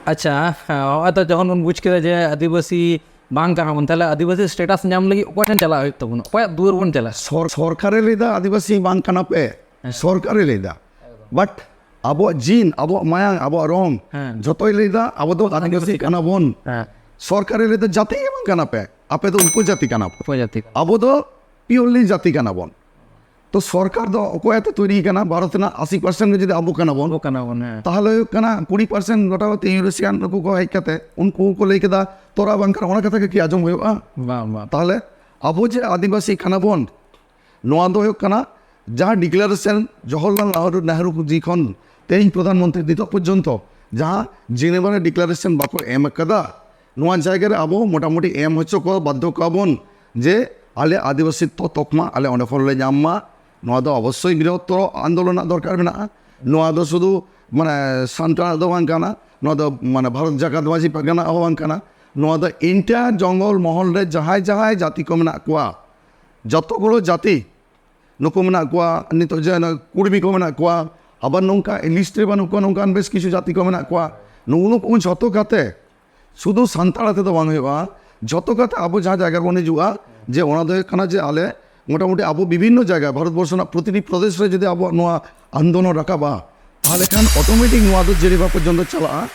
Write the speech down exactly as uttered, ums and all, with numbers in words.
ᱟᱪᱪᱷᱟ, ᱦᱮᱸ, ᱦᱚᱸᱜᱼᱚᱭ ᱛᱚ ᱡᱚᱠᱷᱚᱱ ᱵᱚᱱ ᱵᱩᱡᱽ ᱠᱮᱫᱟ ᱡᱮ ᱟᱹᱫᱤᱵᱟᱹᱥᱤ ᱵᱟᱝ ᱠᱟᱱᱟ ᱵᱚᱱ, ᱛᱟᱦᱞᱮ ᱟᱹᱫᱤᱵᱟᱹᱥᱤ ᱥᱴᱮᱴᱟᱥ ᱧᱟᱢ ᱞᱟᱹᱜᱤᱫ ᱚᱠᱚᱭ ᱴᱷᱮᱱ ᱪᱟᱞᱟᱜ ᱦᱩᱭᱩᱜ ᱛᱟᱵᱚᱱᱟ? ᱚᱠᱚᱭᱟᱜ ᱫᱩᱣᱟᱹᱨ ᱵᱚᱱ ᱪᱟᱞᱟᱜᱼᱟ? ᱥᱚᱨ- ᱥᱚᱨᱠᱟᱨᱮ ᱞᱟᱹᱭᱫᱟ ᱟᱹᱫᱤᱵᱟᱹᱥᱤ ᱵᱟᱝ ᱠᱟᱱᱟ ᱯᱮ, ᱦᱮᱸ᱾ ᱥᱚᱨᱠᱟᱨᱮ ᱞᱟᱹᱭᱫᱟ, ᱵᱟᱴ ᱟᱵᱚᱣᱟᱜ ᱡᱤᱱ, ᱟᱵᱚᱣᱟᱜ ᱢᱟᱭᱟᱝ, ᱟᱵᱚᱣᱟᱜ ᱨᱚᱝ, ᱦᱮᱸ᱾ ᱡᱷᱚᱛᱚᱭ ᱞᱟᱹᱭᱫᱟ ᱟᱵᱚ ᱫᱚ ᱟᱹᱫᱤᱵᱟᱹᱥᱤ ᱠᱟᱱᱟ ᱵᱚᱱ᱾ ᱦᱮᱸ᱾ ᱥᱚᱨᱠᱟᱨᱮ ᱞᱟᱹᱭᱫᱟ ᱡᱟᱹᱛᱤ ᱜᱮ ᱵᱟᱝ ᱠᱟᱱᱟ ᱯᱮ, ᱟᱯᱮ ᱫᱚ ᱩᱯᱚᱡᱟᱹᱛᱤ ᱠᱟᱱᱟ ᱯᱮ᱾ ᱩᱯᱚᱡᱟᱹᱛᱤ ᱠᱟᱱᱟ᱾ ᱟᱵᱚ ᱫᱚ ᱯᱤᱭᱳᱨᱞᱤ ᱡᱟᱹᱛᱤ ᱠᱟᱱᱟ ᱵᱚᱱ᱾ ᱛᱚ ᱥᱚᱨᱠᱟᱨ ᱫᱚ ᱚᱠᱚᱭᱟᱜ ᱛᱮ ᱛᱳᱭᱨᱤ ᱠᱟᱱᱟ? ᱵᱷᱟᱨᱚᱛ ᱨᱮᱱᱟᱜ ᱟᱥᱤ ᱯᱟᱨᱥᱮᱱᱴ ᱜᱮ ᱡᱩᱫᱤ ᱟᱵᱚ ᱠᱟᱱᱟ ᱵᱚᱱ, ᱟᱵᱚ ᱠᱟᱱᱟ ᱵᱚᱱ, ᱦᱮᱸ᱾ ᱛᱟᱦᱞᱮ ᱦᱩᱭᱩᱜ ᱠᱟᱱᱟ ᱠᱩᱲᱤ ᱯᱟᱨᱥᱮᱱᱴ ᱜᱚᱴᱟ ᱠᱟᱛᱮ ᱤᱭᱩᱨᱮᱥᱤᱭᱟᱱ ᱱᱩᱠᱩ ᱠᱚ ᱦᱮᱡ ᱠᱟᱛᱮ ᱩᱱᱠᱩ ᱠᱚ ᱞᱟᱹᱭ ᱠᱮᱫᱟ ᱛᱚᱨᱟ ᱵᱟᱝ ᱠᱟᱱᱟ, ᱚᱱᱟ ᱠᱟᱛᱷᱟ ᱜᱮ ᱠᱤ ᱟᱸᱡᱚᱢ ᱦᱩᱭᱩᱜᱼᱟ? ᱵᱟᱝ, ᱵᱟᱝ᱾ ᱛᱟᱦᱞᱮ ᱟᱵᱚ ᱡᱮ ᱟᱹᱫᱤᱵᱟᱹᱥᱤ ᱠᱟᱱᱟ ᱵᱚᱱ, ᱱᱚᱣᱟ ᱫᱚ ᱦᱩᱭᱩᱜ ᱠᱟᱱᱟ ᱡᱟᱦᱟᱸ ᱰᱤᱠᱞᱟᱨᱮᱥᱚᱱ ᱡᱚᱦᱚᱨᱞᱟᱞ ᱱᱮᱦᱨᱩ, ᱱᱮᱦᱨᱩ ᱡᱤ ᱠᱷᱚᱱ ᱛᱮᱦᱮᱧ ᱯᱨᱚᱫᱷᱟᱱ ᱢᱚᱱᱛᱨᱤ ᱱᱤᱛᱚᱜ ᱯᱚᱨᱡᱚᱱᱛᱚ ᱡᱟᱦᱟᱸ ᱡᱮᱱᱮᱵᱷᱟ ᱨᱮ ᱰᱤᱠᱞᱟᱨᱮᱥᱚᱱ ᱵᱟᱠᱚ ᱮᱢ ᱟᱠᱟᱫᱟ, ᱱᱚᱣᱟ ᱡᱟᱭᱜᱟ ᱨᱮ ᱟᱵᱚ ᱢᱚᱴᱟᱢᱩᱴᱤ ᱮᱢ ᱦᱚᱪᱚ ᱠᱚ ᱵᱟᱫᱽᱫᱷᱚ ᱠᱚᱣᱟ ᱵᱚᱱ ᱡᱮ ᱟᱞᱮ ᱟᱹᱫᱤᱵᱟᱹᱥᱤ ᱛᱚ-, ᱛᱚᱠᱢᱟ ᱟᱞᱮ ᱚᱸᱰᱮ ᱠᱷᱚᱱ ᱞᱮ ᱧᱟᱢ ᱢᱟ᱾ ᱱᱚᱣᱟ ᱫᱚ ᱚᱵᱚᱥᱥᱳᱭ ᱵᱨᱤᱦᱚᱛᱛᱚᱨ ᱟᱱᱫᱳᱞᱚᱱ ᱨᱮᱱᱟᱜ ᱫᱚᱨᱠᱟᱨ ᱢᱮᱱᱟᱜᱼᱟ᱾ ᱱᱚᱣᱟ ᱫᱚ ᱥᱩᱫᱷᱩ ᱢᱟᱱᱮ ᱥᱟᱱᱛᱟᱲᱟᱜ ᱫᱚ ᱵᱟᱝ ᱠᱟᱱᱟ, ᱱᱚᱣᱟ ᱫᱚ ᱢᱟᱱᱮ ᱵᱷᱟᱨᱚᱛ ᱡᱟᱠᱟᱛ ᱢᱟᱹᱡᱷᱤ ᱯᱟᱨᱜᱟᱱᱟ ᱦᱚᱸ ᱵᱟᱝ ᱠᱟᱱᱟ, ᱱᱚᱣᱟ ᱫᱚ ᱮᱱᱴᱟᱭᱟᱨ ᱡᱚᱝᱜᱚᱞ ᱢᱚᱦᱚᱞ ᱨᱮ ᱡᱟᱦᱟᱸᱭ ᱡᱟᱦᱟᱸᱭ ᱡᱟᱹᱛᱤ ᱠᱚ ᱢᱮᱱᱟᱜ ᱠᱚᱣᱟ, ᱡᱚᱛᱚ ᱜᱩᱞᱳ ᱡᱟᱹᱛᱤ ᱱᱩᱠᱩ ᱢᱮᱱᱟᱜ ᱠᱚᱣᱟ, ᱱᱤᱛᱚᱜ ᱡᱮ ᱚᱱᱟ ᱠᱩᱲᱢᱤ ᱠᱚ ᱢᱮᱱᱟᱜ ᱠᱚᱣᱟ, ᱟᱵᱟᱨ ᱱᱚᱝᱠᱟ ᱞᱤᱥᱴ ᱨᱮ ᱵᱟᱹᱱᱩᱜ ᱠᱚᱣᱟ, ᱱᱚᱝᱠᱟᱱ ᱵᱮᱥ ᱠᱤᱪᱷᱩ ᱡᱟᱹᱛᱤ ᱠᱚ ᱢᱮᱱᱟᱜ ᱠᱚᱣᱟ, ᱱᱩᱜᱼᱩ ᱱᱩᱠᱩ ᱡᱷᱚᱛᱚ ᱠᱟᱛᱮ ᱥᱩᱫᱷᱩ ᱥᱟᱱᱛᱟᱲ ᱟᱛᱮ ᱫᱚ ᱵᱟᱝ ᱦᱩᱭᱩᱜᱼᱟ, ᱡᱷᱚᱛᱚ ᱠᱟᱛᱮ ᱟᱵᱚ ᱡᱟᱦᱟᱸ ᱡᱟᱭᱜᱟ ᱨᱮᱵᱚᱱ ᱦᱤᱡᱩᱜᱼᱟ, ᱡᱮ ᱚᱱᱟ ᱫᱚ ᱦᱩᱭᱩᱜ ᱠᱟᱱᱟ ᱡᱮ ᱟᱞᱮ ᱢᱚᱴᱟᱢᱩᱴᱤ ᱟᱵᱚ ᱵᱤᱵᱷᱤᱱᱱᱚ ᱡᱟᱭᱜᱟ, ᱵᱷᱟᱨᱚᱛ ᱵᱚᱨᱥᱚ ᱨᱮᱱᱟᱜ ᱯᱨᱚᱛᱤᱴᱤ ᱯᱨᱚᱫᱮᱥ ᱨᱮ ᱡᱩᱫᱤ ᱟᱵᱚᱣᱟᱜ ᱱᱚᱣᱟ ᱟᱱᱫᱳᱞᱚᱱ ᱨᱟᱠᱟᱵᱼᱟ, ᱛᱟᱦᱚᱞᱮ ᱠᱷᱟᱱ ᱚᱴᱳᱢᱮᱴᱤᱠ ᱱᱚᱣᱟ ᱫᱚ ᱡᱮᱱᱮᱵᱷᱟ ᱯᱚᱨᱡᱚᱱᱛᱚ ᱪᱟᱞᱟᱜᱼᱟ᱾